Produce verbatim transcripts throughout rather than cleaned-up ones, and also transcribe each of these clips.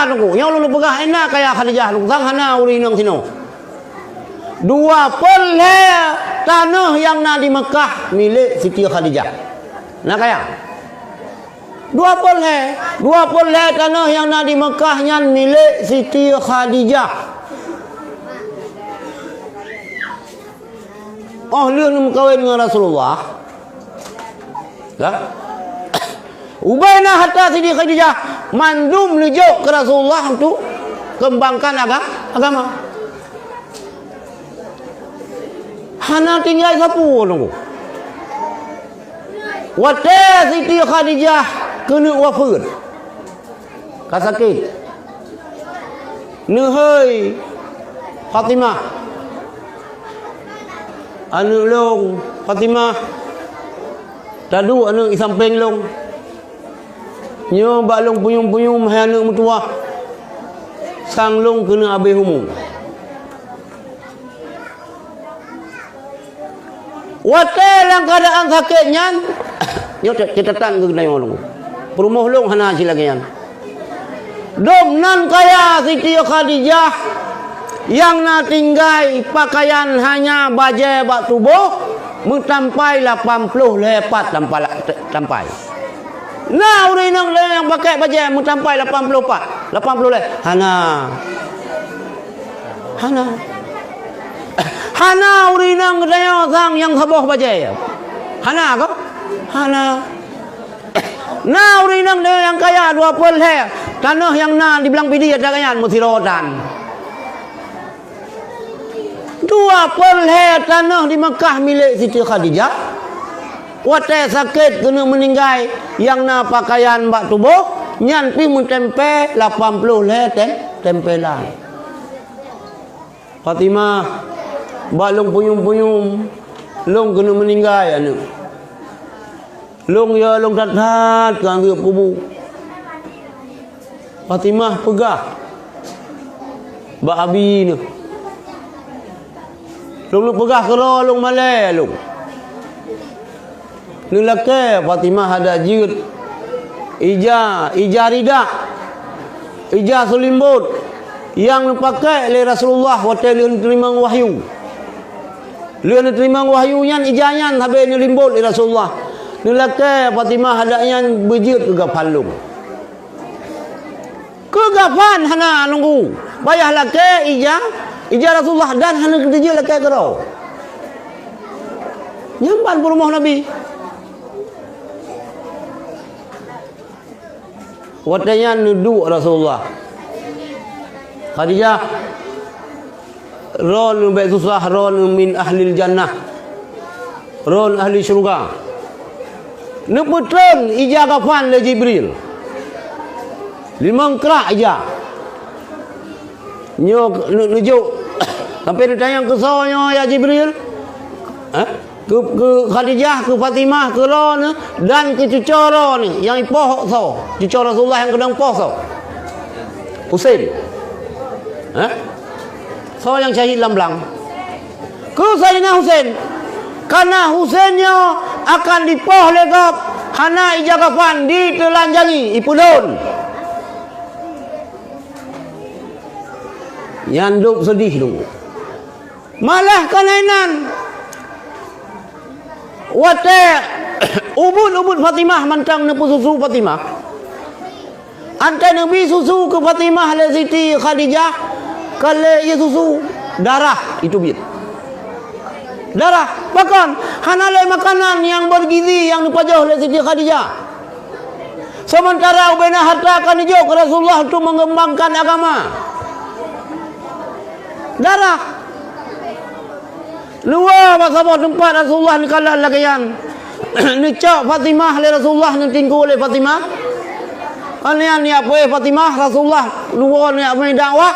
Teungku, nyang ulôn peugah, na kaya Khadijah, teungku, sang hana ureueng inong sinoe. Dua peuet lhèe tanoh nyang na di Meukah milék Siti Khadijah. Na kaya. Dua peuet lhèe, dua peuet lhèe tanoh nyang na di Meukah nyan milék Siti Khadijah. Óh lheueh neumeukawen ngon Rasulullah, ya, ubena harta Siti Khadijah mandum neujok keu Rasulullah untuk keumbangkan aga-, agama. Hana tinggai sapeue, teungku. Watèe Siti Khadijah keuneuk wafeuet, ka sakét, neuhôi Fatimah, "Aneuk lôn, Fatimah, taduek aneuk i sampéng lôn. Nyoe bak lôn punyueng-punyueng hai aneuk meutuwah, sang lôn keuneuk abéh umu." Watèe lam keuadaan sakét nyan, nyoe cat-, catatan keu geutanyoe lôn. Peurumoh lôn hana silagèe nyan. Dum nan kaya Siti Khadijah nyang na tinggai pakaian hanya bajèe bak tuboh meutampai lapan ploh lhèe pat tampa-, tampai. Na ureueng inong lé nyang pakèk bajèe meutampai lapan ploh pat, lapan ploh lhèe? Hana. Hana. Hana ureueng inong geutanyoe sang nyang saboh bajèe. Hana kah? Hana. Na ureueng inong geutanyoe nyang kaya dua peuet lhèe tanoh nyang na di Blang Pidie ata nyan meusidroe tan. Dua peuet lhèe tanoh di Meukah milék Siti Khadijah. Watèe sakét keuneuk meuninggai, nyang na pakaian bak tuboh, nyan pih meutempé lapan ploh lhèe tem-, tempelan. "Fatimah, bak lôn punyueng-punyueng, lôn keuneuk meuninggai, aneuk. Lôn yo lôn that-that keu anggeueb kubu." Fatimah peugah bak abi neuh, "Lôn neupeugah keudroe lôn malèe lôn." Neulakèe Fatimah adak jeuet ija, ija ridak, ija seulimbot nyang neupakèk lé Rasulullah watèe lheueh neuteurimong wahyu. Lheueh neuteurimong wahyu nyan, ija nyan sabe neulimbot lé Rasulullah. Neulakèe Fatimah adak nyan beujeuet keu gafan lôn. Keu gafan hana nunggu. Payah lakèe ija, ija Rasulullah dan hana geuteujeut lakèe keudroe. Nyan ban peurumoh Nabi. Watèe nyan neuduek Rasulullah. "Khadijah, droeneuh bèk susah, droeneuh min ahlil jannah. Droeneuh ahli syeuruga." Neupeutreun ija gafan lé Jibril. Limong krak ija. Nyoe neu-, neujok. Sampoe neutanyong, "Keu soe nyoe, ya Jibril?" Hah? "Keu, keu Khadijah, keu Fatimah, keu droeneuh, dan keu cucoe droeneuh nyang ipoh soe? Cucoe Rasulullah nyang keudong poh soe?" "Husein." "Hah? Soe nyang syahid lam blang?" "Keu Saidina Husein. Kareuna Husein nyoe akan dipoh lé gob, hana ija gafan, diteulanjangi, ipeudon." Nyan dub seudeh dum. Malah keunan, watèe ubit-ubit Fatimah mantong neupeususu Fatimah, antai neubi susu keu Fatimah lé Siti Khadijah, ka lheueh jisusu, darah itu biet. Darah, pakon? Hana lé makanan nyang bergizi nyang neupajoh lé Siti Khadijah. Seumantara ubena harta ka neujok keu Rasulullah untuk mengembangkan agama. Darah. Luwa bak saboh teumpat Rasulullah neukalon lagèe nyan. Neucok Fatimah lé Rasulullah, neutingku lé Fatimah. Anian jak peuéh Fatimah, Rasulullah luwa neujak meudakwah.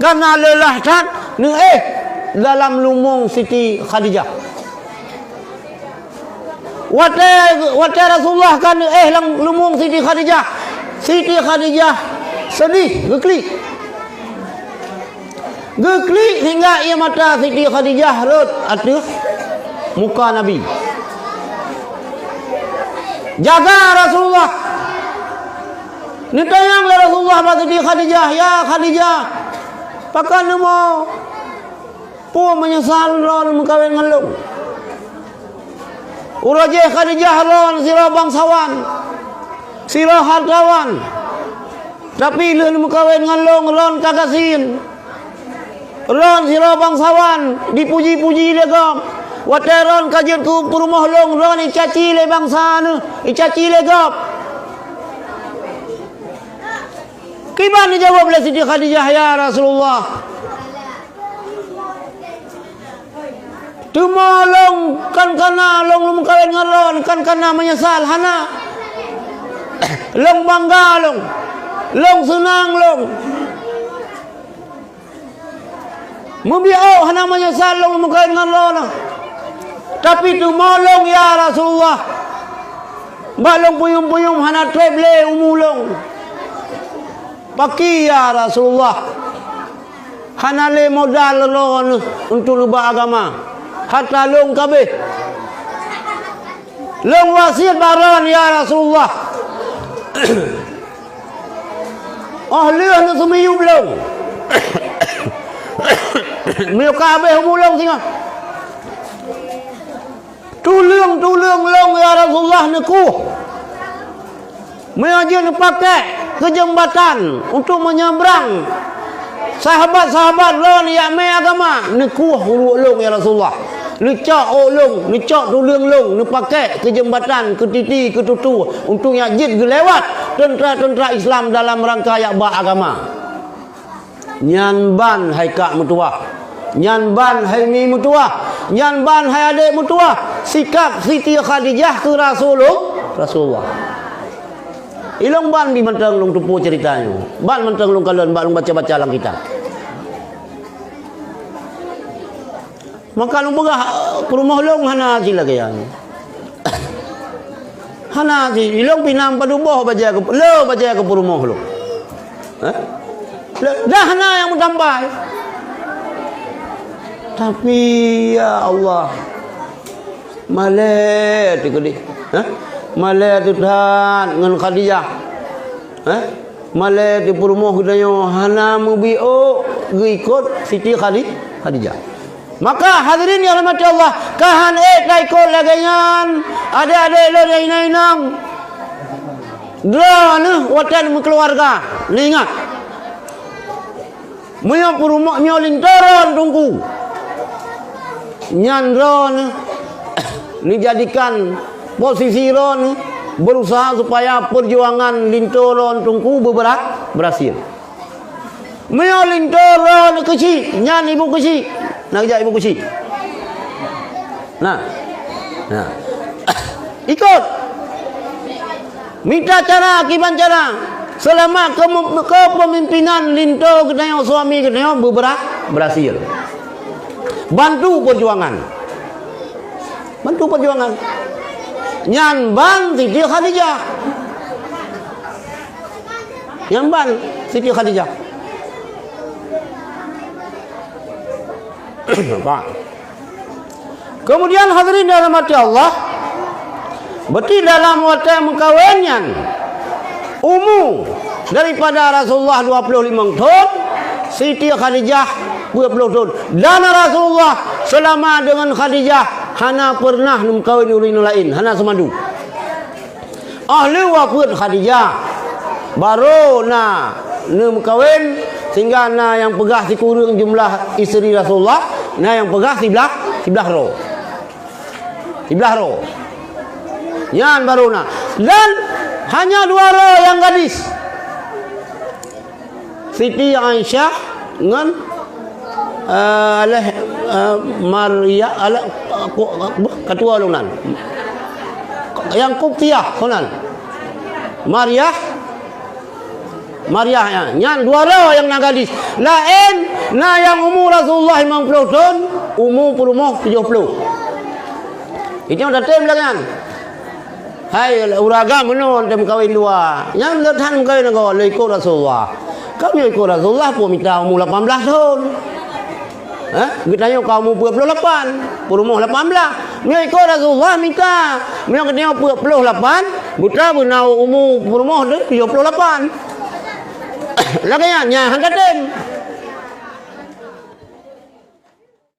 Kareuna leulah that neuéh dalam lumueng Siti Khadijah. Watèe, watèe Rasulullah ka neuéh lam lumueng Siti Khadijah, Siti Khadijah seudeh, geuklik. Geuklik sehingga ié mata Siti Khadijah rhot ateueh muka Nabi. Jaga Rasulullah. Neutanyong lé Rasulullah bak Siti Khadijah, "Ya Khadijah, pakon neumo peue meunyeusal droe neumeukawen ngon lôn?" Uroe jih Khadijah lôn sidroe bangsawan, sidroe hartawan, tapi lheueh neumeukawen ngon lôn, lôn ka gasien. Lôn sidroe bangsawan, jipuji-puji lé gob. Watée lôn ka jeuet keu peurumoh lôn, lôn jicaci lé bansa neuh, jicaci lé gob. Kiban neujaweueb lé Siti Khadijah, "Ya Rasulullah, teuma lôn kon kana lôn meukawén ngon lôn, kon kana meunyeusal, hana. Lôn bangga lôn, lôn seunang lôn." Meubiôh hana meunyeusal lôn meukawén ngon droeneuh. Tapi teuma lôn, ya Rasulullah, bak lôn puyum-puyum hana treb lé umu lôn. Pakri, ya Rasulullah, hana lé modal droeneuh untuk neuba agama. Hareuta lôn ka abéh. Lôn wasiet bak droeneuh, ya Rasulullah. Óh lheueh neuseumiyueb lôn, meunyoe ka abéh umu lôn singoh, tuleueng-tuleueng lôn, ya Rasulullah, neukueh. Meunyoe jeuet neupakék keu jeumbatan untuk meunyebrang sahabat-sahabat lôn jak mé agama, neukueh uruek lôn, ya Rasulullah. Neucok ôk lôn, neucok tuleueng lôn, neupakék keu jeumbatan, keu titi, keu tutue, untuk jak jeuet geulewat teuntra-teuntra Islam dalam rangka jak ba agama. Nyan ban hai kak meutuwah, nyan ban hai mi meutuwah, nyan ban hai adék meutuwah, sikap Siti Khadijah keu Rasulul-, Rasulullah. Ilôn ban bi mantong lôn tupeue ceurita nyoe, ban mantong lôn kalon bak lôn baca-baca lam kitab. Maka lôn peugah, peurumoh lôn hana cit lagée nyan. Hana cit, ilôn pih na padub boh bajée keu, le bajée keu peurumoh lôn. Hah? Le, dah na nyang meutambai. Tapi, ya Allah, malée teuh keudeh. Hah? Malée teuh that ngon Khadijah. Hah? Malée teuh peurumoh geutanyoe hana meubiôh geuikot Siti Khadi-, Khadijah. Maka, hadirin yang dirahmati Allah, ka han ék taikot lagée nyan, adék-adék lôn nyang inong-inong. Droeneuh watée meukeuluwarga, neuingat. Meunyoe peurumoh, meunyoe linto droeneuh teungku, nyan droeneuh neujadikan posisi droeneuh berusaha supaya peujuangan linto droeneuh teungku beubera-, beurhasil. Meunyoe linto droeneuh keuchik, nyan ibu keuchik. Na geujak ibu keuchik? Na. Na. Ikot. Mita cara, kiban cara. Seulama keu-, keupeumimpénan linto geutanyoe, suami geutanyoe beubera-, beurhasil. Bantu peujuangan. Bantu peujuangan. Nyan ban Siti Khadijah. Nyan ban Siti Khadijah. Pak. Kemudian, hadirin yang dirahmati Allah, berarti dalam watée meukawen nyan, umu daripada Rasulullah dua puluh lima thon, Siti Khadijah dua puluh thon. Dan Rasulullah seulama deungon Khadijah hana peureunah neumeukawen ureuëng laén, hana seumadu. Óh lheueh wafeuet Khadijah, barô na neumeukawen, sehingga na nyang peugah sikureueng jumlah isteri Rasulullah, na nyang peugah siblaih, siblaih droe. Siblaih droe. Nyan barô na. Dan hanya dua droe nyang gadis. Siti Aisyah ngon, eh, aléh, eh, Maria, aléh, eh, ku-, ku-, katuwa lôn nan. Nyang Qibtiyah lôn nan. Maria, Maria nyan. Nyan dua droe nyang na gadis. Laén na nyang umu Rasulullah limong ploh thon, umu peurumoh tujoh ploh. Itu nyang tatem lagée nyan. Hai, ureuëng agam meunoe teuh meukawen dua. Nyan le that meukawen lagoe, le ikot Rasulullah. Ka meunyoe ikot Rasulullah, peue mita umu lapan blaih thon. Hah? Geutanyoe ka umu peuet ploh lapan, peurumoh lapan blaih. Meunyoe ikot Rasulullah mita, meunyoe geutanyoe peuet ploh lapan, Buta beuna umu peurumoh deh tujoh ploh lapan. Lagèe nyan, nyan hana tem.